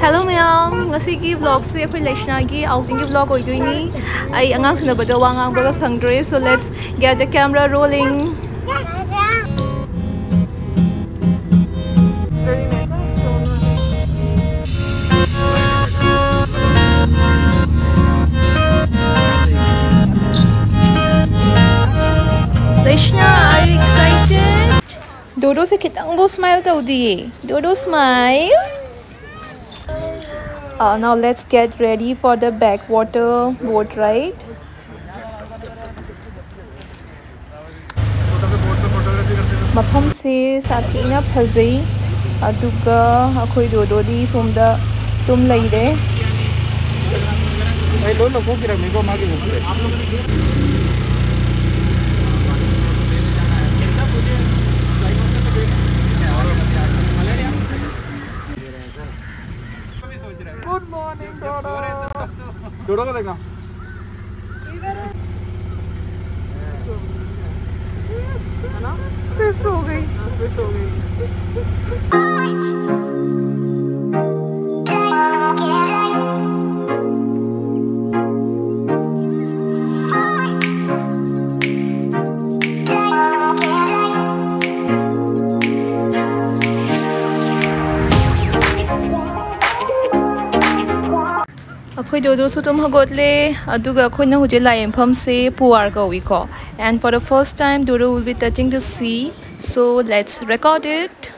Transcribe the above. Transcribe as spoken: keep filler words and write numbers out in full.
Hello ꯃꯌꯥꯝ, ꯉꯁꯤꯒꯤ vlogꯁꯦ ꯑꯩꯈꯣꯏ ꯂꯩꯁꯅꯥꯒꯤ outingꯒꯤ vlog ꯑꯣꯏꯗꯣꯏꯅꯤ꯫ ꯑꯩ ꯑꯉꯥꯡ ꯁꯦꯟꯅꯕꯗ ꯋꯥ ꯉꯥꯡꯕꯒ ꯁꯪꯗ꯭ꯔꯦ, so let's get the camera rolling. Leshna, are you excited? Dodoꯁꯦ ꯈꯤꯇꯪꯕꯨ smile ꯇꯧꯗꯤꯌꯦ꯫ Dodo, smile. Uh, now let's get ready for the backwater boat ride. ꯃꯐꯝꯁꯦ ꯁꯥꯊꯤꯅ ꯐꯖꯩ꯫ ꯑꯗꯨꯒ ꯑꯩꯈꯣꯏ ꯗꯣꯗꯣꯗꯤ ꯁꯣꯝꯗ ꯇꯨꯝ ꯂꯩꯔꯦ꯫ ꯑꯩ ꯂꯣꯏ ꯂꯧꯊꯣꯛꯄꯤꯔꯝꯃꯦꯀꯣ ꯃꯥꯒꯤ ꯕꯨꯛꯁꯦ꯫ Good morning, डोडो। डोडो को देखना। फिर सो गई, फिर सो गई। ꯑꯩꯈꯣꯏ ꯗꯣꯗꯣꯁꯨ ꯑꯗꯨꯝ ꯍꯧꯒꯠꯂꯦ꯫ ꯑꯗꯨꯒ ꯑꯩꯈꯣꯏꯅ ꯍꯧꯖꯤꯛ ꯂꯥꯛꯏ ꯃꯐꯝꯁꯦ ꯄꯨꯋꯥꯔ ꯀꯧꯏꯀꯣ꯫ And for the first time, Dodo will be touching the sea. So let's record it.